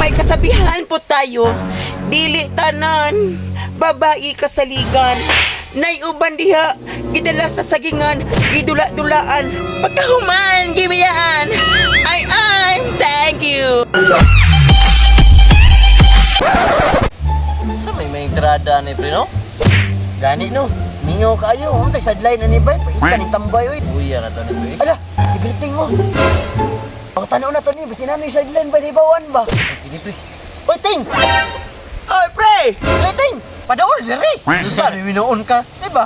May kasabihan po tayo, dili tanan, babae kasaligan. Naiuban diha, gidala sa sagingan, gidula-dulaan, pagkahuman, gibiyaan. Ay, ay, thank you. Sa may entrada ni pre no? Gani no. Mingaw kaayo. Untay sideline ani bay. Paitan ni tambay oy. Uya na to ni pre. Ala, sigriting mo. Ang tanaw na to ni basin na ni sideline ba di bawan ba? Kini pre. Oy ting. Oy, pre! Oy ting. Padaol diri. Unsa ni minuon ka, di ba?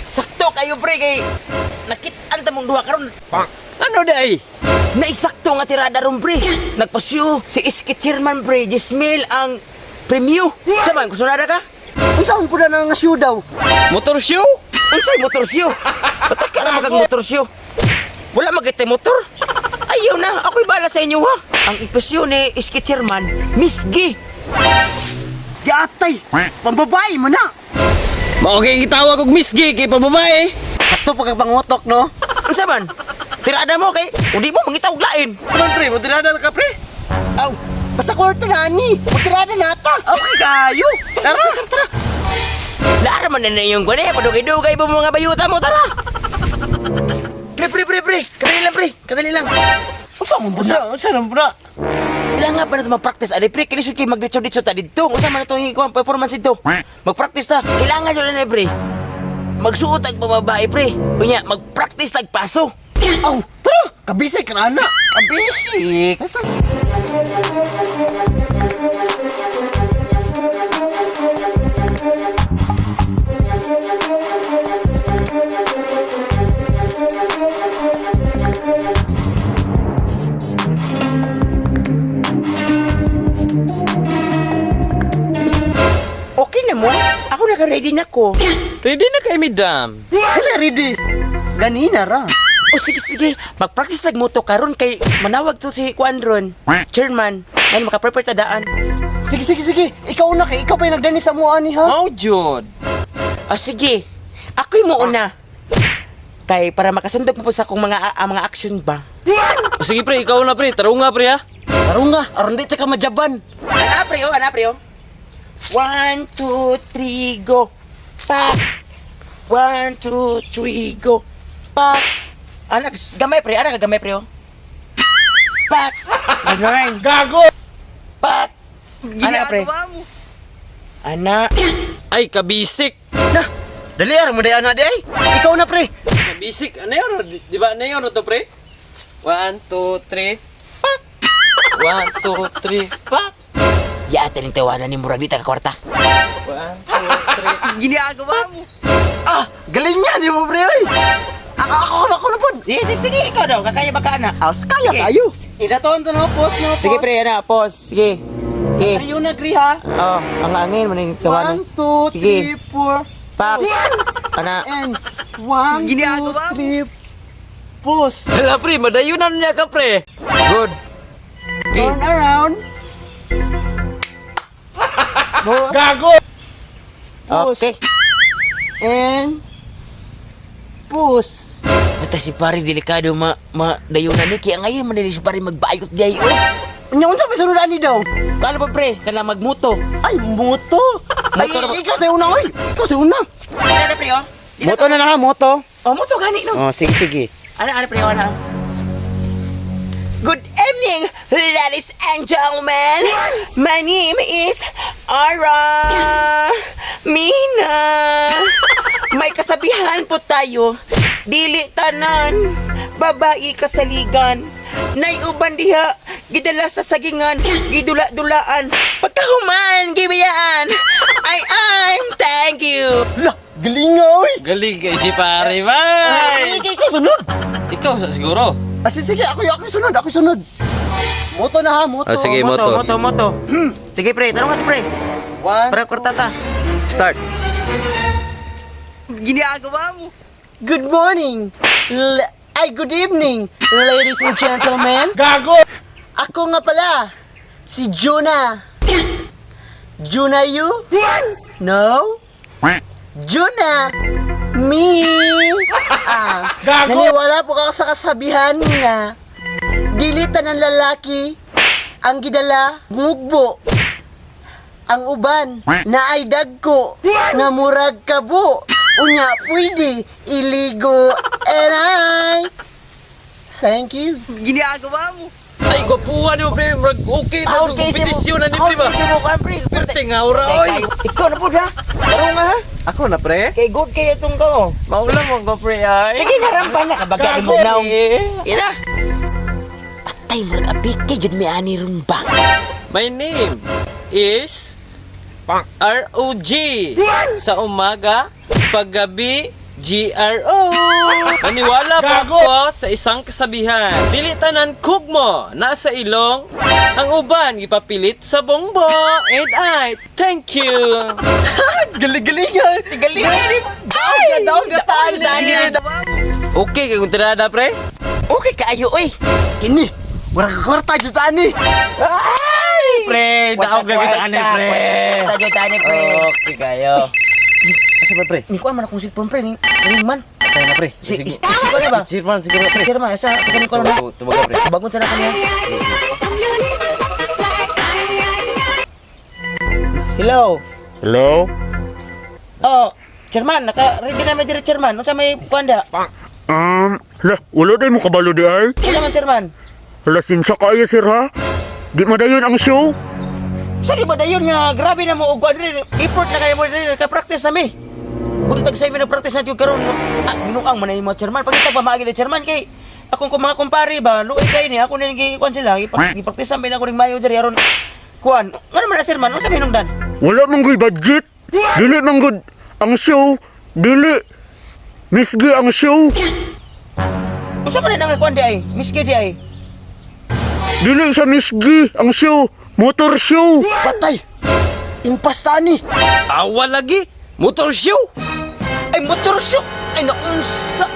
Sakto kayo, pre, kay nakit-an ta mong duha karon. Ano day? Naisakto nga tirada ron, pre. Nagpasyo si Iski Chairman, pre. Jismil ang premyo. Sa man, kusunada ka? Unsa ang pud na nga shoe daw? Motor show? Unsay motor siyo? Pataka ra magag motor siyo. Wala magitay motor. Ayaw na, ako'y bala sa inyo ha. Ang ipasyo ni Iski Chairman, Miss G. Giatay. Pambabae mo na. Mao kay gitawag og Miss G kay pambabae. Sakto pagkapangutok no. Unsa man? Tirada mo kay udi mo mangita og lain. Ano pre, mo tirada ka pre? Aw, basta kwarto na ani. Magtirada na ta. Okay kayo. Tara, tara, tara. Lara man na na yung gani, padugay-dugay mo mga bayuta mo, tara. Pre, pre, pre, pre. Kadali lang, pre. Kadali lang. Unsa man pud na? Unsa unsa na pud? Kailangan pa na ito mag-practice. Ali, pre, kini kay magditso-ditso ta dito. Unsa man itong ikuang performance dito? Mag-practice ta. Kailangan yun na, pre. Magsuot ang babae, pre. Unya, mag-practice tag paso. Aw, tara. Kabisik ka na. Kabisik. Okay na mo? Ako naka-ready na ko. Ready na kay madam. Unsa ready? Ganina ra. O sige, sige. Mag-practice tag moto karon kay manawag to si Kuan ron. Chairman, ngayon maka-prepare ta daan. Sige, sige, sige. Ikaw na kay ikaw pa yung nagdani sa mua ni ha. Mao jud. O sige, ako'y muuna. Kay para makasundog mo po sa akong mga mga action ba. O sige pre, ikaw na pre, tarunga pre ha. Karon nga, aron di ta ka majaban. Ana pre, oh, ana pre, oh. One, two, three, go. Pak. One, two, three, go. Pak. Anak, gamay pre, anak gamay pre, oh. Pak. Ganun. Gago! Pak. Ana pre. Ana. Ay kabisik. Na, dali ara mo day ana di ay. Ikaw na pre. Kabisik. Ano yun? Di ba ano yun to pre? 1 2 3 pak. 1 2 3 pak. Yaate ning tawanan ni murag di ta ka kwarta. 1 2 3. Ah, galing nga ni mo pre oy. Ako ako na ako na pod. Eh, di, sige, ikaw daw. Kakaya ba ka, ana? Aw, kaya Sige. kayo. Ilaton to no, post no. Sige, pre, ana, pause. Sige. Sige. Are you agree ha? Oh, ang angin mo ning tawanan. 1 2 Sige. 3 4 Pak. Ana. and 1 2 3 post. Hala pre, madayunan niya ka pre. Good. Okay. Turn around. Go Gago! Post. Okay. And push. Basta si pare delikado ma ma dayunan ni kaya ngayon man si pare magbayot di ay oh. Nya unsa may sunod ani daw? Paano pa pre? Kana magmuto. Ay, moto. Ay, Moto na- ikaw sa una oy. Ikaw sa una. Ana na pre oh. Moto na na ha, moto. Oh, moto gani no. Oh, sige sige. Ana ana pre oh, ana. Good evening, ladies and gentlemen. My name is Ara Mina. May kasabihan po tayo. Dili tanan, babae kasaligan. Naiuban diha, gidala sa sagingan, gidula-dulaan. Pagkahuman, gibiyaan. Ay, ay, thank you. Lah, galing nga oy. Galing kay si pare, Ay, bay. ikaw sunod. Ikaw sa siguro. Ah, sige, sige, ako ako sunod, ako sunod. Moto na ha, moto. Ah, sige, Moto, moto. moto, moto. Sige pre, tanong ka pre. One, Para kwarta ta. Start. Good morning. Ay, good evening, ladies and gentlemen. Gago! Ako nga pala, si Jonah. Jonah you? No? Jonah, me. Ah, Gago! naniwala po ako sa kasabihan nga, Dili tanan lalaki ang gidala mugbo. Ang uban naay dagko nga murag kabo. Unya pwede iligo and I thank you. Ay, gwapuhan ni mo, pre. Murag okay na sa kompetisyon na ni pre ba? Okay, mo pre. Pertingaw ra, oy. Ikaw na po ha. Laro nga ha. Ako na, pre. Kay good kay itong ko. Maula mo ko, pre, ay. Sige na rampa na kabaga ni mo naong. Ina. Patay murag apike jud mi ani ron ba. My name is R.O.G. Sa umaga, paggabi, G.R.O. Maniwala po ako sa isang kasabihan. Dili tanan kugmo, nasa ilong, ang uban gipapilit sa bongbo. And I thank you. Galing-galingan. Galing. Ay, daw na tani. Okay, kay kung tirada, pre. Okay kaayo oy. Kini, murag kwarta jud ani. Ay, pre, daog na kita ani, pre. Kwarta jud ani pre. Okay kayo. Asa ba, pre? Ni kuan man akong cellphone pre ni ring man. Tayo na, pre. Si si si kuan ba? Chairman, siguro, pre. Sir man, sa sa ni kuan na. Tubaga, pre. Bagon sa na kanya. Hello. Hello? Oh, chairman, naka ready na may dire chairman. Unsa may kuan da? Hala, wala day mo kabalo di ay. Unsa man chairman? Hala, sinsya kaayo sir ha. Di madayon ang show. Sa di ba dayon nga grabe na mo og kuan dire. Effort na kayo mo dire ka practice na mi. Buntag sa imi nag-practice na jud karon. Ah, ginuang man na yung mga chairman. Pagita pa maagi ni chairman kay akong kung mga kumpare ba, luoy kay ni ako na gi kuan sila, gi-practice na ako ning mayo diri aron kuan. Ngano man na chairman, unsa may hinungdan? Wala man goy budget. Dili man gud ang show. Dili. Misgi ang show. Unsa man na ang kuan di ay? Miski di ay. Dili sa misgi ang show. Motor show. Patay. Impasta ani. Awa lagi. Motor show. Ay motor shock. Ay naunsa.